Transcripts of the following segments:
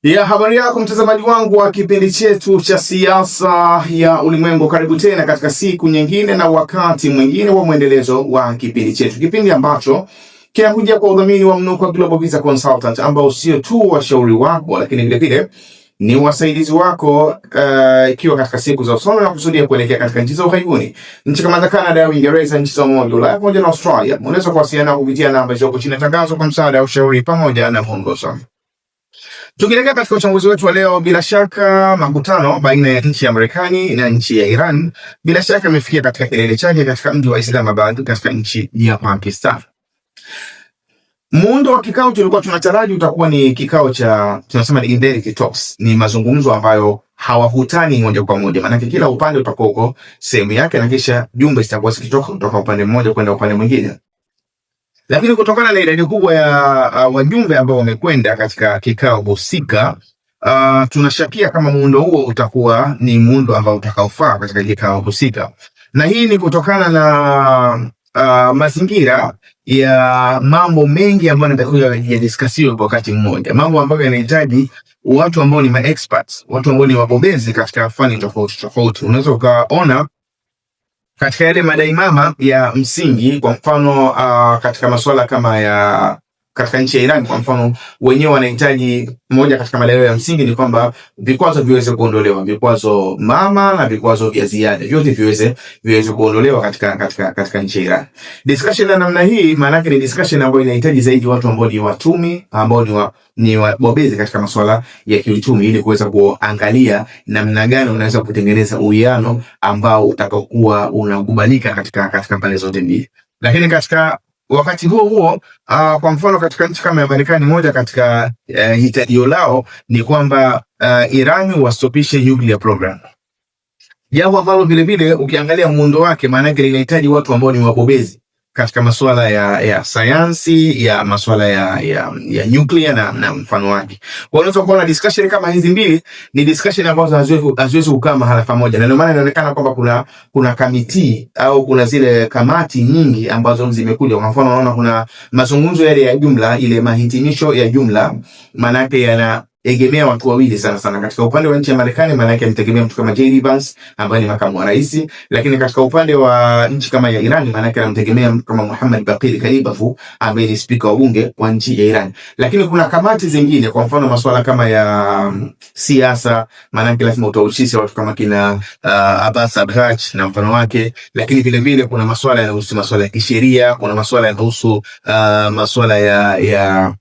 Ya habari yako mtazamaji wangu wa kipindi chetu cha Siasa ya Ulimwengu, karibu tena katika siku nyingine na wakati mwingine wa mwendelezo wa kipindi chetu, kipindi ambacho kinakuja kwa udhamini wa mnuko wa Global Visa Consultant, ambao sio tu washauri wako, lakini vile vile ni wasaidizi wako ikiwa katika siku za usoni na kusudia kuelekea katika nchi za ughaibuni, nchi kama za Canada, Uingereza, nchi za Umoja wa Ulaya pamoja na Australia. Unaweza kuwasiliana kupitia namba zilizoko chini ya tangazo kwa msaada, ushauri pamoja na mwongozo. Tukielekea katika uchambuzi wetu wa leo, bila shaka makutano baina ya nchi ya Marekani na nchi ya Iran bila shaka imefikia katika kilele chake katika mji wa Islamabad katika nchi ya Pakistan. Muundo wa kikao tulikuwa tunataraji utakuwa ni kikao cha tunasema ni indirect talks, ni mazungumzo ambayo hawakutani moja kwa moja, maanake kila upande utakuwa uko sehemu yake na kisha jumbe zitakuwa zikitoka kutoka upande mmoja kwenda upande mwingine. Lakini kutokana na idadi kubwa ya wajumbe ambao wamekwenda katika kikao husika, tunashakia kama muundo huo utakuwa ni muundo ambao utakaofaa katika kikao husika, na hii ni kutokana na mazingira ya mambo mengi ambayo yanatakiwa yadiskasiwe kwa wakati mmoja, mambo ambayo yanahitaji watu ambao ni ma-experts, watu ambao ni wabobezi katika fani tofauti tofauti. Unaweza ukaona katika yale madai mama ya msingi, kwa mfano katika masuala kama ya katika nchi ya Iran kwa mfano, wenyewe wanahitaji, moja katika madai ya msingi ni kwamba vikwazo viweze kuondolewa, vikwazo mama na vikwazo vya ziada vyote viweze kuondolewa katika nchi ya Iran. Discussion ya namna hii maana yake ni discussion ambayo inahitaji zaidi watu ambao ni watumi, ambao ni wabobezi katika masuala ya kiuchumi, ili kuweza kuangalia namna gani unaweza kutengeneza uwiano ambao utakaokuwa unakubalika katika pande zote mbili. Lakini katika wakati huo huo, kwa mfano katika nchi kama ya Marekani, moja katika hitajio lao ni kwamba Iran wastopishe nuclear program, jambo ambalo vile vile ukiangalia muundo wake, maana yake linahitaji watu ambao ni wabobezi katika masuala ya sayansi ya masuala ya nuclear na mfano wake. Kwa unaweza kuona discussion kama hizi mbili ni discussion ambazo haziwezi kukaa mahala pamoja, na ndio maana inaonekana kwamba kuna kamiti au kuna zile kamati nyingi ambazo zimekuja. Kwa mfano, unaona kuna mazungumzo yale ya jumla, ile mahitimisho ya jumla, maana yake yana egemea watu wawili sana sana. Katika upande wa nchi ya Marekani, maana yake amtegemea mtu kama JD Vance ambaye ni makamu wa rais, lakini katika upande wa nchi kama ya Iran, maana yake anamtegemea mtu kama Muhammad Baqir Kalibaf ambaye ni spika wa bunge wa nchi ya Iran. Lakini kuna kamati zingine, kwa mfano masuala kama ya siasa, maana yake lazima utahusisha watu kama kina Abbas Araghchi na mfano wake, lakini vile vile kuna masuala yanayohusu masuala ya kisheria, kuna masuala yanayohusu masuala ya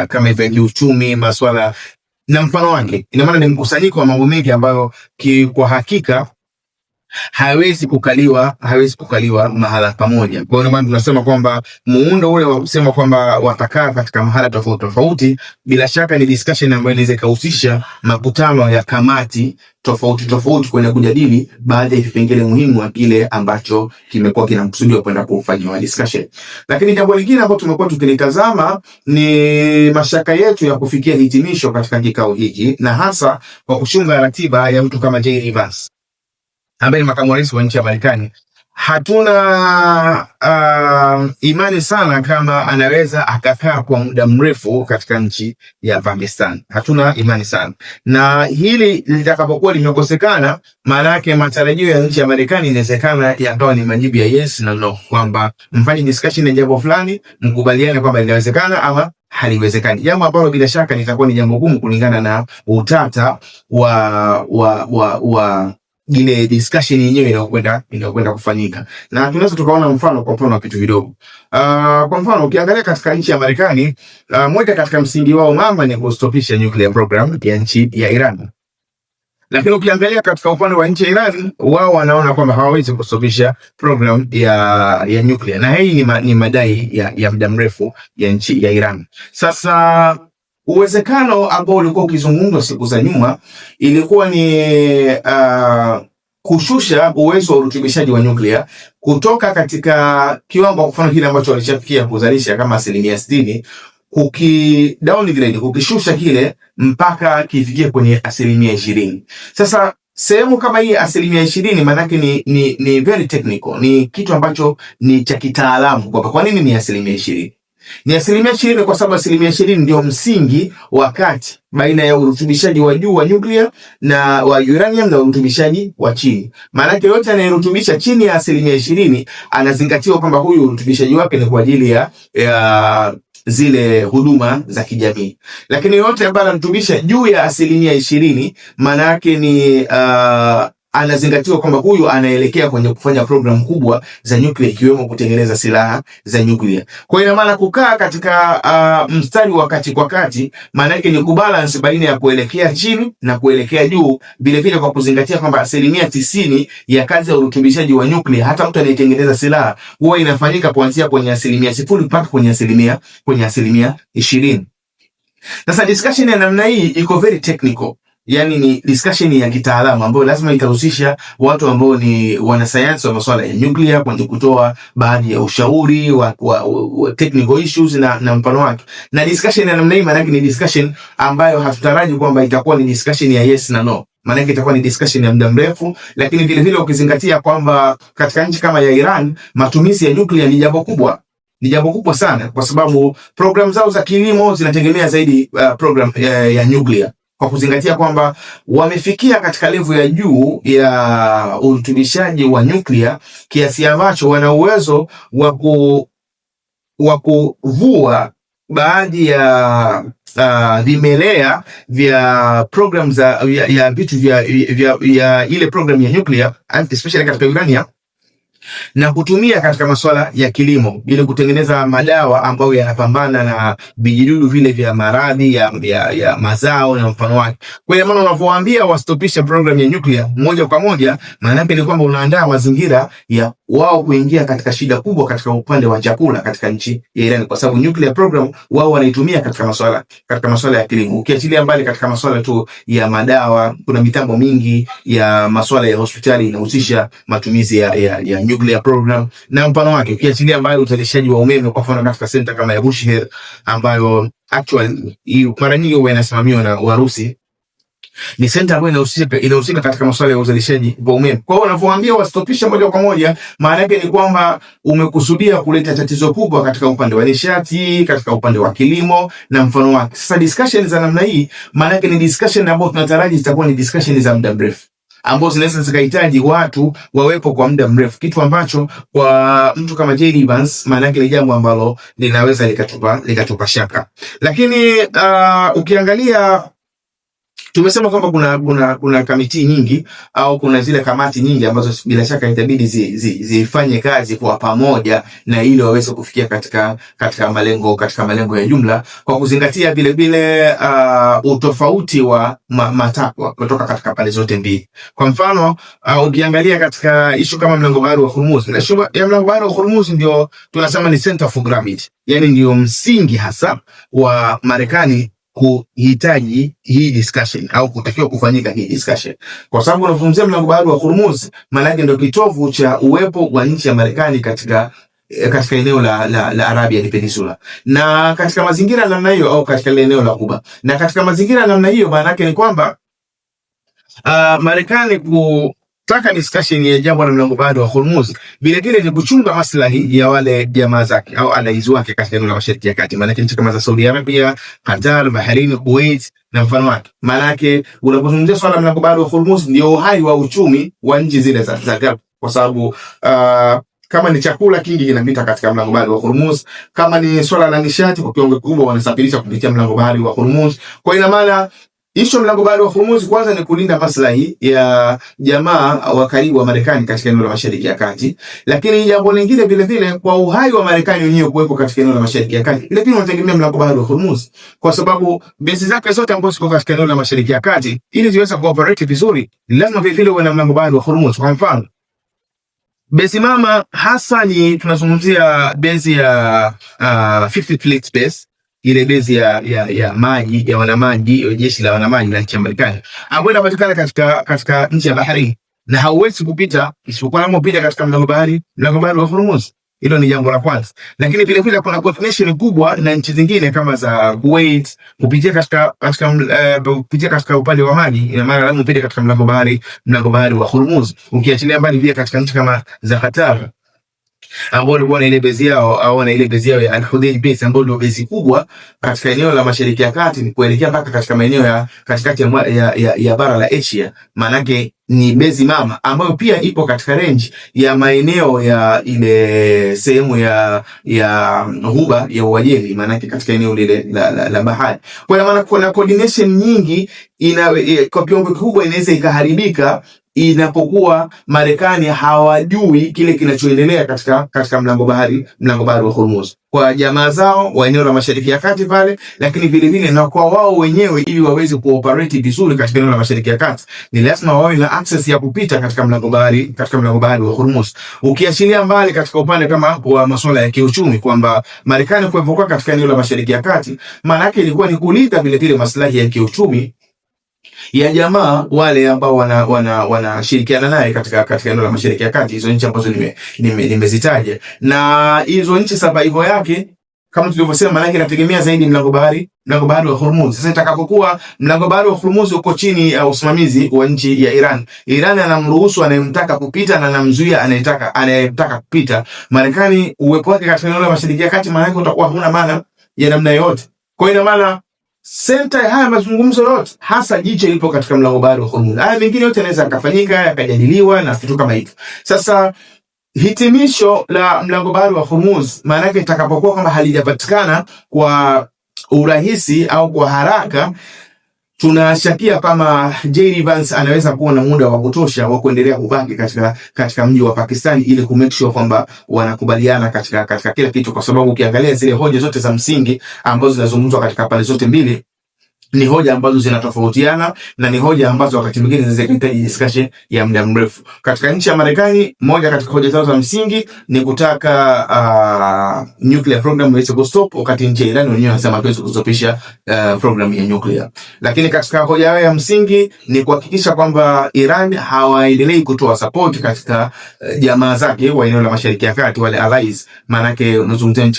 kama hivyo kiuchumi, masuala na mfano wake. Ina maana ni mkusanyiko wa mambo mengi ambayo kwa hakika hawezi kukaliwa mahala pamoja. Kwa hiyo maana tunasema kwamba muundo ule wa kusema kwamba watakaa katika mahala tofauti tofauti, bila shaka ni discussion ambayo inaweza ikahusisha makutano ya kamati tofauti tofauti kwenda kujadili baadhi ya vipengele muhimu wa kile ambacho kimekuwa kinakusudiwa kwenda kufanyiwa discussion. Lakini jambo lingine ambalo tumekuwa tukilitazama ni mashaka yetu ya kufikia hitimisho katika kikao hiki, na hasa kwa kuchunga ratiba ya mtu kama JD Vance ambaye ni makamu wa rais wa nchi ya Marekani. Hatuna imani sana kama anaweza akakaa kwa muda mrefu katika nchi ya Pakistan. Hatuna imani sana, na hili litakapokuwa limekosekana, maana yake matarajio ya nchi ya Marekani inawezekana yakawa ni majibu ya yes na no, kwamba mfanye discussion ya jambo fulani, mkubaliane kwamba linawezekana ama haliwezekani, jambo ambalo bila shaka litakuwa ni jambo gumu kulingana na utata wa ile discussion yenyewe inayokwenda kufanyika, na tunaweza tukaona mfano, kwa mfano wa vitu vidogo. Kwa mfano ukiangalia katika nchi ya Marekani, moja katika msingi wao mama ni kustopisha nuclear program ya nchi ya Iran. Lakini ukiangalia katika upande wa nchi ya Iran, wao wanaona kwamba hawawezi kustopisha program ya nuclear, na hii ni madai ya muda mrefu ya nchi ya Iran. Sasa uwezekano ambao ulikuwa ukizungumzwa siku za nyuma ilikuwa ni kushusha uwezo wa urutubishaji wa nyuklia kutoka katika kiwango, kwa mfano kile ambacho walishafikia kuzalisha kama 60%, kuki downgrade, kukishusha kile mpaka kifikie kwenye 20%. Sasa sehemu kama hii 20% maanake ni very technical, ni kitu ambacho ni cha kitaalamu kwamba kwa nini ni 20%. Ni 20% kwa sababu 20% ndio msingi wa kati baina ya urutubishaji wa juu wa nuclear na wa uranium na urutubishaji wa chini. Maana yake yote anayerutubisha chini ya 20% anazingatiwa kwamba huyu urutubishaji wake ni kwa ajili ya zile huduma za kijamii, lakini yote ambaye anarutubisha juu ya 20% maana yake ni anazingatiwa kwamba huyu anaelekea kwenye kufanya programu kubwa za nyuklia ikiwemo kutengeneza silaha za nyuklia. Kwa hiyo ina maana kukaa katika mstari wa kati kwa kati, maana yake ni kubalance baina ya kuelekea chini na kuelekea juu, vile vile kwa kuzingatia kwamba 90% ya kazi ya urutubishaji wa nyuklia, hata mtu anayetengeneza silaha, huwa inafanyika kuanzia kwenye 0% mpaka kwenye 20%. Sasa discussion ya namna hii iko very technical, yani ni discussion ya kitaalamu ambayo lazima itahusisha watu ambao ni wanasayansi wa masuala ya nuclear kwenye kutoa baadhi ya ushauri wa technical issues na mfano wake. Na discussion ya namna hii maana yake ni discussion ambayo hatutaraji kwamba itakuwa ni discussion ya yes na no. Maana yake itakuwa ni discussion ya muda mrefu, lakini vile vile ukizingatia kwamba katika nchi kama ya Iran matumizi ya nuclear ni jambo kubwa, ni jambo kubwa sana, kwa sababu program zao za kilimo zinategemea zaidi program ya nuclear, kwa kuzingatia kwamba wamefikia katika level ya juu ya urutubishaji wa nyuklia kiasi ambacho wana uwezo wa kuvua baadhi ya vimelea vya program za ya vitu vya ile program ya nyuklia especially katika uranium na kutumia katika masuala ya kilimo ili kutengeneza madawa ambayo yanapambana na vijidudu vile vya maradhi ya mazao na mfano wake. Kwa hiyo maana unavyowaambia wastopisha program ya nuclear moja kwa moja, maana yake ni kwamba unaandaa mazingira ya wao kuingia katika shida kubwa katika upande wa chakula katika nchi ya Iran, kwa sababu nuclear program wao wanaitumia katika masuala ya kilimo. Ukiachilia mbali katika masuala tu ya madawa, kuna mitambo mingi ya masuala ya hospitali inahusisha matumizi ya nuclear program na mfano wake. Ukiachilia mbali uzalishaji wa umeme, kwa mfano katika center kama ya Bushehr ambayo actually mara nyingi huwa inasimamiwa na Warusi, ni center ambayo inahusika katika masuala ya uzalishaji wa umeme. Kwa hiyo unavyoambia wastopishe moja kwa moja, maana yake ni kwamba umekusudia kuleta tatizo kubwa katika upande wa nishati, katika upande wa kilimo na mfano wake. Sasa discussion za namna hii, maana yake ni discussion ambayo tunataraji zitakuwa ni discussion za muda mrefu ambazo zinaweza zikahitaji watu wawepo kwa muda mrefu, kitu ambacho kwa mtu kama JD Vance maana yake ni jambo ambalo linaweza likatupa shaka. Lakini ukiangalia tumesema kwamba kuna kamiti nyingi au kuna zile kamati nyingi ambazo bila shaka itabidi zifanye kazi kwa pamoja na ili waweze kufikia katika malengo ya jumla kwa kuzingatia vile vile utofauti wa matakwa kutoka katika pande zote mbili. Kwa mfano ukiangalia katika issue kama mlango bahari wa Hormuz, na issue ya mlango bahari wa Hormuz ndio tunasema ni center of gravity, yani ndio msingi hasa wa Marekani kuhitaji hii discussion au kutakiwa kufanyika hii discussion, kwa sababu unazungumzia mlango bahari wa Hormuz, maana yake ndio kitovu cha uwepo wa nchi ya Marekani katika eneo la Arabia Peninsula, na katika mazingira namna hiyo, au katika eneo la Kuba, na katika mazingira namna hiyo, maana yake ni kwamba Marekani kutaka discussion ya jambo la mlango bahari wa Hormuz vile vile ni kuchunga maslahi ya wale jamaa zake au allies wake katika eneo la Mashariki ya Kati, maana nchi kama za Saudi Arabia, Qatar, Bahrain, Kuwait na mfano wake. Maana yake unapozungumzia swala la mlango bahari wa Hormuz ndio uhai wa uchumi wa nchi zile za Gulf, kwa sababu kama ni chakula kingi kinapita katika mlango bahari wa Hormuz, kama ni swala la nishati kwa kiwango kikubwa wanasafirisha kupitia mlango bahari wa Hormuz. Kwa ina maana issue mlango bahari wa Hormuz kwanza ni kulinda maslahi ya jamaa wa karibu wa Marekani katika eneo la Mashariki ya Kati, lakini jambo lingine vile vile kwa uhai wa Marekani wenyewe kuwepo katika eneo la Mashariki ya Kati, lakini wanategemea mlango bahari wa Hormuz kwa sababu base zake zote ambazo ziko katika eneo la Mashariki ya Kati ili ziweze kuoperate vizuri, lazima vile vile uwe na mlango bahari wa Hormuz. Kwa mfano base mama hasa ni tunazungumzia base ya Fifth Fleet Base, ile base ya maji ya wanamaji, jeshi la wanamaji la nchi ya Marekani ambayo inapatikana katika nchi ya Bahrain, na hauwezi kupita isipokuwa lazima upite katika mlango bahari wa Hormuz. Hilo ni jambo la kwanza, lakini vile vile kuna coordination kubwa na nchi zingine kama za Kuwait kupitia katika upande wa maji, ina maana lazima upite katika mlango bahari wa Hormuz, ukiachilia mbali pia katika nchi kama za Qatar. ambao walikuwa na ile base yao au na ile base yao ya Al Hudayd base ambayo ndio base kubwa katika eneo la Mashariki ya Kati ni kuelekea mpaka katika maeneo ya katikati ya bara la Asia. Maanake ni base mama ambayo pia ipo katika range ya maeneo ya ile sehemu ya ghuba ya Uajemi, maanake katika eneo lile la bahari. Kwa maana kuna coordination nyingi ina kwa kiwango kikubwa inaweza ikaharibika inapokuwa Marekani hawajui kile kinachoendelea katika mlango bahari wa Hormuz kwa jamaa zao wa eneo la Mashariki ya Kati pale, lakini vile vile na kwa wao wenyewe, ili waweze kuoperate vizuri katika eneo la Mashariki ya Kati ni lazima wawe na access ya kupita katika mlango bahari wa Hormuz. Ukiachilia mbali katika upande kama wa masuala ya kiuchumi kwamba Marekani kuwepo katika eneo la Mashariki ya Kati, maana yake ilikuwa ni kulinda vile vile maslahi ya kiuchumi ya jamaa wale ambao wanashirikiana naye katika eneo la Mashariki ya Kati, hizo nchi ambazo nimezitaja na hizo nchi survival yake kama tulivyosema, maanake inategemea zaidi mlango bahari wa Hormuz. Sasa itakapokuwa mlango bahari wa Hormuz uko chini ya usimamizi wa nchi ya Iran, Iran anamruhusu anayemtaka kupita na anamzuia anayetaka kupita. Marekani uwepo wake katika eneo la Mashariki ya Kati, maanake utakuwa huna maana ya namna yoyote. Kwa hiyo ina maana center ya haya mazungumzo yote hasa jicho lipo katika mlango bahari wa Hormuz. Haya mengine yote yanaweza yakafanyika yakajadiliwa na vitu kama hivyo. Sasa hitimisho la mlango bahari wa Hormuz maana yake itakapokuwa kwamba halijapatikana kwa urahisi au kwa haraka, tunashakia kama JD Vance anaweza kuwa na muda wa kutosha wa kuendelea kubaki katika mji wa Pakistan ili ku make sure kwamba wanakubaliana katika kila kitu, kwa sababu ukiangalia zile hoja zote za msingi ambazo zinazungumzwa katika pande zote mbili ni hoja ambazo zinatofautiana na ni hoja ambazo wakati mwingine zinaweza kuhitaji discussion ya muda mrefu. Katika nchi ya Marekani, moja katika hoja zao za msingi ni kutaka nuclear program iweze kustop, wakati nchi ya Iran wenyewe wanasema hatuwezi kustopisha program ya nuclear. Lakini katika hoja yao ya msingi ni kuhakikisha kwamba Iran hawaendelei kutoa support katika jamaa zake wa eneo la Mashariki ya Kati, wale allies. Maanake unazungumzia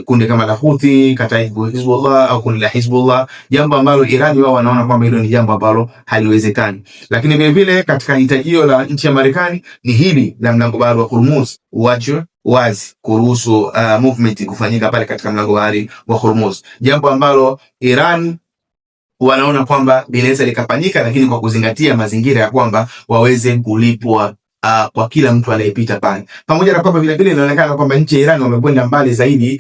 kundi kama la Houthi, Kataib Hizbullah au kundi la Hizbullah, jambo ambalo Iran wao wanaona kwamba hilo ni jambo ambalo haliwezekani. Lakini vile vile katika hitajio la nchi ya Marekani ni hili la mlango bahari wa Hormuz uachwe wazi kuruhusu movement kufanyika pale katika mlango bahari wa Hormuz, jambo ambalo Iran wanaona kwamba linaweza likafanyika, lakini kwa kuzingatia mazingira ya kwamba waweze kulipwa kwa kila mtu anayepita pale, pamoja na kwamba vile vile inaonekana kwamba nchi ya Iran wamekwenda mbali zaidi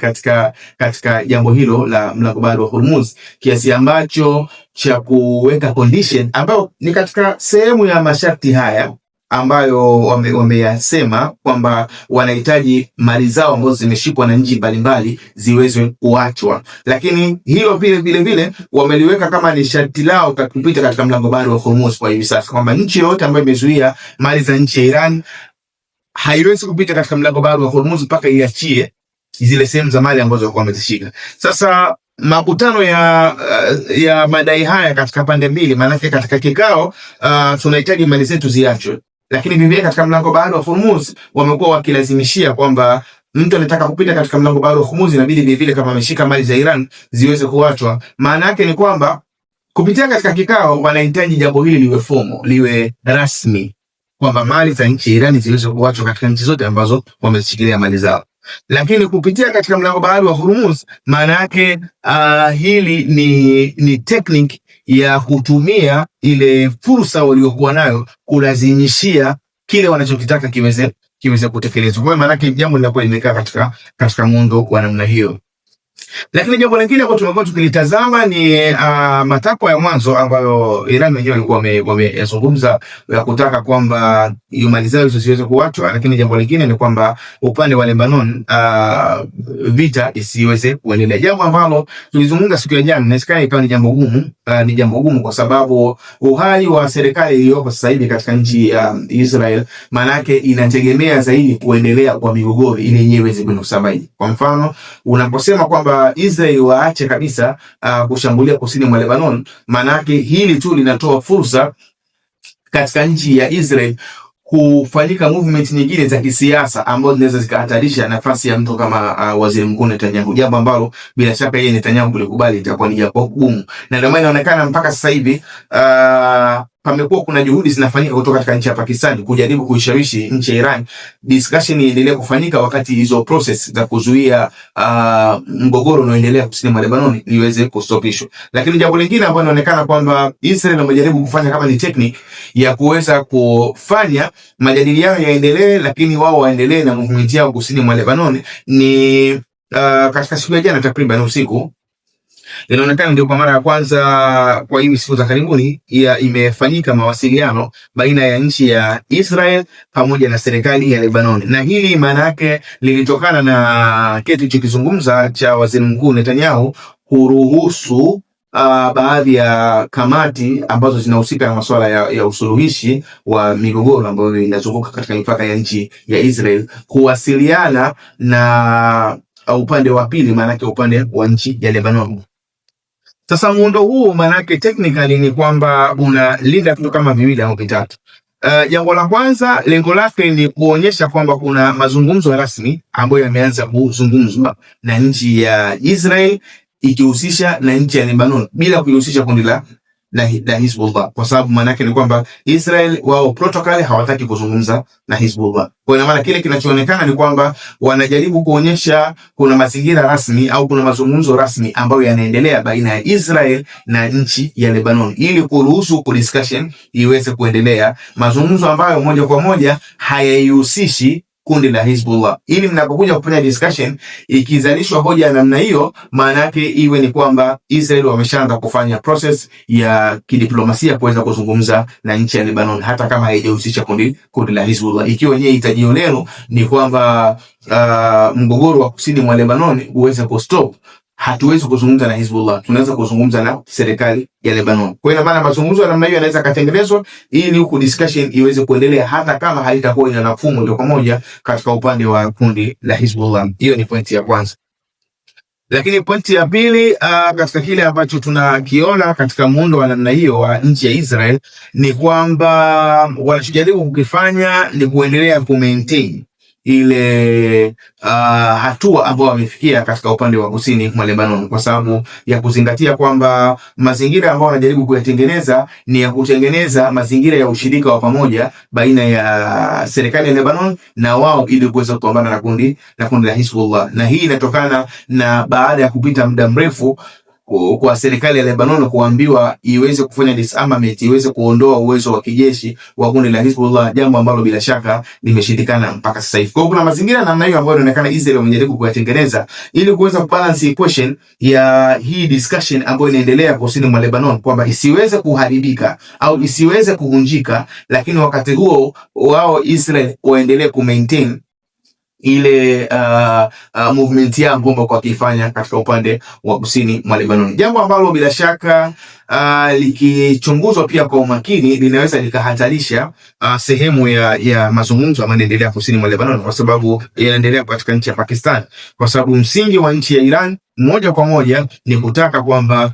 katika jambo hilo la mlango bahari wa Hormuz, kiasi ambacho cha kuweka condition ambayo ni katika sehemu ya masharti haya ambayo wameyasema kwamba wanahitaji mali zao ambazo zimeshikwa na nchi mbalimbali ziweze kuachwa, lakini hilo vile vile vile wameliweka kama ni sharti lao kupita katika mlango bahari wa Hormuz kwa hivi sasa, kwamba nchi yoyote ambayo imezuia mali za nchi ya Iran haiwezi kupita katika mlango bahari wa Hormuz mpaka iachie zile sehemu za mali ambazo walikuwa wamezishika. Sasa makutano ya madai haya katika pande mbili, maanake katika kikao tunahitaji mali zetu ziachwe, lakini vivyo katika mlango bahari wa Hormuz wamekuwa wakilazimishia kwamba mtu anataka kupita katika mlango bahari wa Hormuz inabidi vile vile kama ameshika mali za Iran ziweze kuachwa. Maana yake ni kwamba kupitia katika kikao wanahitaji jambo hili liwe formal, liwe rasmi kwamba mali za nchi ya Iran ziweze kuachwa katika nchi zote ambazo wamezishikilia mali zao. Lakini kupitia katika mlango bahari wa Hormuz, maana yake hili ni technique ya kutumia ile fursa waliokuwa nayo kulazimishia kile wanachokitaka kiweze kutekelezwa. Kwa hiyo maana yake jambo linakuwa limekaa katika muundo wa namna hiyo. Lakini jambo lingine ambalo tumekuwa tukilitazama ni matakwa ya mwanzo ambayo Iran wenyewe walikuwa wameyazungumza ya kutaka kwamba mali zao hizo ziweze kuachwa, lakini jambo lingine ni kwamba upande wa Lebanon vita isiweze kuendelea, jambo ambalo tulizungumza siku ya jana. Inawezekana ikawa ni jambo gumu, ni jambo gumu kwa sababu uhai wa serikali iliyopo sasa hivi katika nchi ya Israel maana yake inategemea zaidi kuendelea kwa migogoro ili yenyewe iweze kusurvive. Kwa mfano unaposema kwamba Israel waache kabisa kushambulia kusini mwa Lebanon, maana yake hili tu linatoa fursa katika nchi ya Israel kufanyika movement nyingine za kisiasa ambazo zinaweza zikahatarisha nafasi ya mtu kama waziri mkuu Netanyahu, jambo ambalo bila shaka yeye Netanyahu kulikubali itakuwa ni jambo gumu, na ndio maana inaonekana mpaka sasa hivi pamekuwa kuna juhudi zinafanyika kutoka katika nchi ya Pakistan kujaribu kuishawishi nchi ya Iran discussion iendelee kufanyika wakati hizo process za kuzuia mgogoro unaoendelea kusini mwa Lebanon iweze kustopishwa. Lakini jambo lingine ambalo inaonekana kwamba Israel wamejaribu kufanya kama ni technique ya kuweza kufanya majadiliano yaendelee, lakini wao waendelee na movement yao kusini mwa Lebanon ni katika siku ya jana takriban usiku inaonekana ndio kwa mara ya kwanza kwa hivi siku za karibuni ya imefanyika mawasiliano baina ya nchi ya Israel pamoja na serikali ya Lebanon, na hili maana yake lilitokana na kitu kilichokizungumza cha waziri mkuu Netanyahu kuruhusu baadhi ya kamati ambazo zinahusika na masuala ya usuluhishi wa migogoro ambayo inazunguka katika mipaka ya nchi ya Israel kuwasiliana na upande wa pili, maanake upande wa nchi ya Lebanon. Sasa muundo huu maanake technically ni kwamba unalinda vitu kama viwili au vitatu. Jambo la kwanza lengo lake ni kuonyesha kwamba kuna mazungumzo rasmi ambayo yameanza kuzungumzwa na nchi ya Israel ikihusisha na nchi ya Lebanon bila kuihusisha kundi la Hizbullah, kwa sababu maana yake ni kwamba Israel wao protocol hawataki kuzungumza na Hizbullah. Kwa ina maana kile kinachoonekana ni kwamba wanajaribu kuonyesha kuna mazingira rasmi au kuna mazungumzo rasmi ambayo yanaendelea baina ya Israel na nchi ya Lebanon ili kuruhusu ku discussion iweze kuendelea, mazungumzo ambayo moja kwa moja hayaihusishi kundi la Hizbullah, ili mnapokuja kufanya discussion, ikizalishwa hoja ya namna hiyo, maana yake iwe ni kwamba Israel wameshaanza kufanya process ya kidiplomasia kuweza kuzungumza na nchi ya Lebanon, hata kama haijahusisha kundi la Hizbullah. Ikiwa wenyewe hitajio lenu ni kwamba mgogoro wa kusini mwa Lebanon uweze kustop, hatuwezi kuzungumza na Hizbullah, tunaweza kuzungumza na serikali ya Lebanon. Kwa hiyo maana mazungumzo ya namna hiyo yanaweza katengenezwa ili huku discussion iweze kuendelea hata kama halitakuwa ina nafuu moja kwa moja katika upande wa kundi la Hizbullah. Hiyo ni pointi ya kwanza. Lakini pointi ya pili, katika kile ambacho tunakiona katika muundo wa namna hiyo wa nchi ya Israel ni kwamba wanachojaribu kukifanya ni kuendelea ku maintain ile hatua ambayo wamefikia katika upande wa kusini mwa Lebanon, kwa sababu ya kuzingatia kwamba mazingira ambayo wanajaribu kuyatengeneza ni ya kutengeneza mazingira ya ushirika wa pamoja baina ya serikali ya Lebanon na wao ili kuweza kupambana na kundi la Hizbullah, na hii inatokana na baada ya kupita muda mrefu kwa serikali ya Lebanon kuambiwa iweze kufanya disarmament, iweze kuondoa uwezo wa kijeshi wa kundi la Hizbullah, jambo ambalo bila shaka limeshindikana mpaka sasa hivi. Kwa hiyo kuna mazingira namna hiyo ambayo inaonekana Israel wamejaribu kuyatengeneza ili kuweza kubalance equation ya hii discussion ambayo inaendelea kusini mwa Lebanon kwamba isiweze kuharibika au isiweze kuvunjika, lakini wakati huo wao Israel waendelee ku maintain ile movement yao ambao wakifanya katika upande wa kusini mwa Lebanon, jambo ambalo bila shaka likichunguzwa pia kwa umakini linaweza likahatarisha sehemu ya mazungumzo ambayo yanaendelea kusini mwa Lebanon, kwa sababu yanaendelea katika nchi ya Pakistan, kwa sababu msingi wa nchi ya Iran moja kwa moja ni kutaka kwamba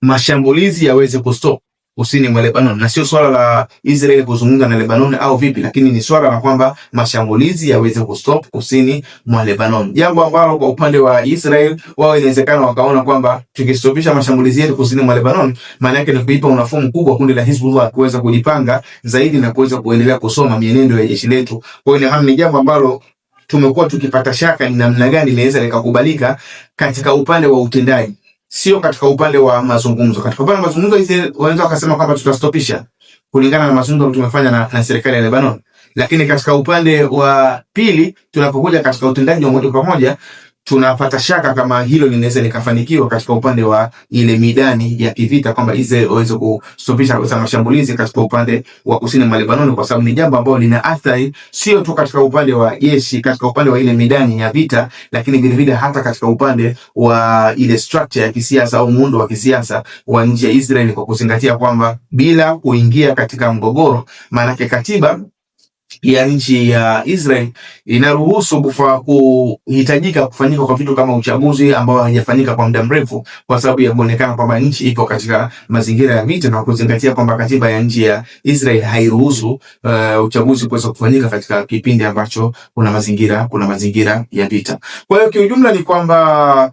mashambulizi yaweze kustop kusini mwa Lebanon, na sio swala la Israel kuzungumza na Lebanon au vipi, lakini ni swala la kwamba mashambulizi yaweze kustop kusini mwa Lebanon, jambo ambalo kwa upande wa Israel wao inawezekana wakaona kwamba tukistopisha mashambulizi yetu kusini mwa Lebanon, maana yake ni kuipa unafuu mkubwa kundi la Hizbullah kuweza kujipanga zaidi na kuweza kuendelea kusoma mienendo ya jeshi letu. Kwa hiyo ni jambo ambalo tumekuwa tukipata shaka ni namna gani linaweza likakubalika katika upande wa utendaji, sio katika upande wa mazungumzo. Katika upande wa mazungumzo hizi wanaweza wakasema kwamba tutastopisha kulingana na mazungumzo tumefanya na serikali ya Lebanon, lakini katika upande wa pili tunapokuja katika utendaji wa moja kwa moja tunapata shaka kama hilo linaweza likafanikiwa katika upande wa ile midani ya kivita, kwamba Israel waweze kustopisha kabisa mashambulizi katika upande wa kusini mwa Lebanon, kwa sababu ni jambo ambalo lina athari sio tu katika upande wa jeshi, katika upande wa ile midani ya vita, lakini vile vile hata katika upande wa ile structure ya kisiasa au muundo wa kisiasa wa nchi ya Israel, kwa kuzingatia kwamba bila kuingia katika mgogoro, maanake katiba ya nchi ya Israel inaruhusu kuhitajika kufanyika kwa vitu kama uchaguzi ambao haijafanyika kwa muda mrefu, kwa sababu ya kuonekana kwamba nchi iko katika mazingira ya vita na kuzingatia kwamba katiba ya nchi ya Israel hairuhusu uchaguzi kuweza kufanyika katika kipindi ambacho kuna mazingira ya vita. Kwa hiyo kiujumla ni kwamba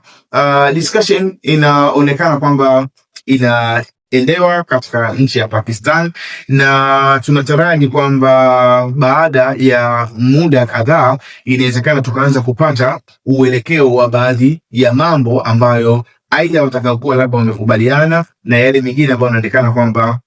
discussion inaonekana kwamba ina Endewa katika nchi ya Pakistan, na tunataraji kwamba baada ya muda kadhaa inawezekana tukaanza kupata uelekeo wa baadhi ya mambo ambayo aidha watakaokuwa labda wamekubaliana na yale mengine ambayo yanaonekana kwamba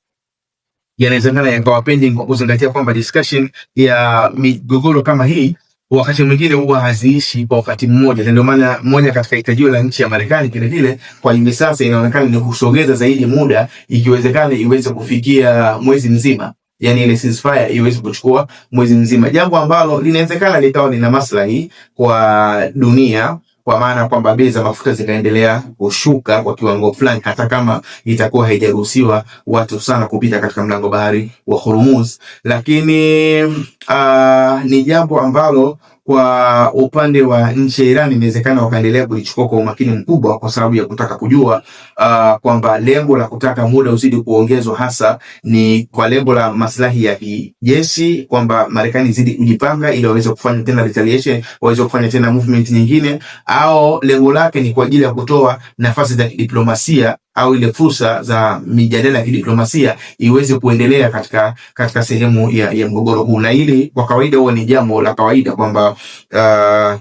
yanawezekana yakawa pending, kwa kuzingatia kwamba discussion ya migogoro kama hii wakati mwingine huwa haziishi kwa wakati mmoja, na ndio maana moja katika hitajio la nchi ya Marekani vile vile kwa hivi sasa inaonekana ni kusogeza zaidi muda, ikiwezekana iweze kufikia mwezi mzima, yani ile ceasefire iweze kuchukua mwezi mzima, jambo ambalo linawezekana likawa lina maslahi kwa dunia kwa maana kwamba bei za mafuta zikaendelea kushuka kwa kiwango fulani, hata kama itakuwa haijaruhusiwa watu sana kupita katika mlango bahari wa Hormuz, lakini ni jambo ambalo kwa upande wa nchi ya Iran inawezekana wakaendelea kulichukua kwa umakini mkubwa, kwa sababu ya kutaka kujua kwamba lengo la kutaka muda uzidi kuongezwa hasa ni kwa lengo la maslahi ya kijeshi, kwamba Marekani izidi kujipanga ili waweze kufanya tena retaliation, waweze kufanya tena movement nyingine, au lengo lake ni kwa ajili ya kutoa nafasi za kidiplomasia au ile fursa za mijadala ya kidiplomasia iweze kuendelea katika sehemu ya mgogoro huu. Na hili kwa kawaida huwa ni jambo la kawaida kwamba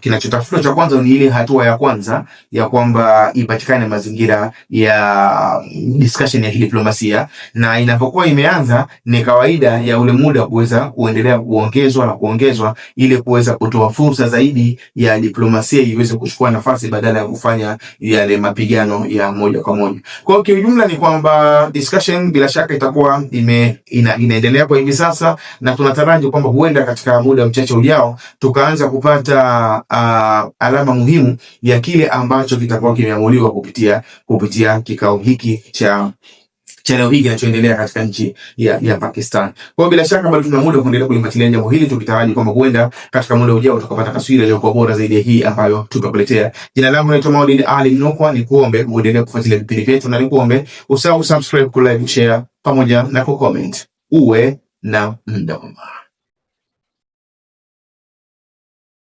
kinachotafutwa cha kwanza ni ile hatua ya kwanza ya kwamba ipatikane mazingira ya discussion ya kidiplomasia, na inapokuwa imeanza ni kawaida ya ule muda kuweza kuendelea kuongezwa na kuongezwa ili kuweza kutoa fursa zaidi ya diplomasia iweze kuchukua nafasi badala ya kufanya yale mapigano ya moja kwa moja. Kwa hiyo kiujumla ni kwamba discussion bila shaka itakuwa inaendelea kwa hivi sasa, na tunataraji kwamba huenda katika muda mchache ujao tukaanza kupata alama muhimu ya kile ambacho kitakuwa kimeamuliwa kupitia kikao hiki cha leo hii kinachoendelea katika nchi ya Pakistan. Kwa hiyo bila shaka bado tuna muda kuendelea kulifuatilia jambo hili tukitaraji kwamba huenda katika muda ujao tukapata taswira iliyokuwa bora zaidi ya hii ambayo tumekuletea. Jina langu naitwa Maulid Ali Mnukwa, nikuombe muendelee kufuatilia vipindi vyetu na nikuombe usahau subscribe, ku like, share pamoja na ku comment. Uwe na muda mwema.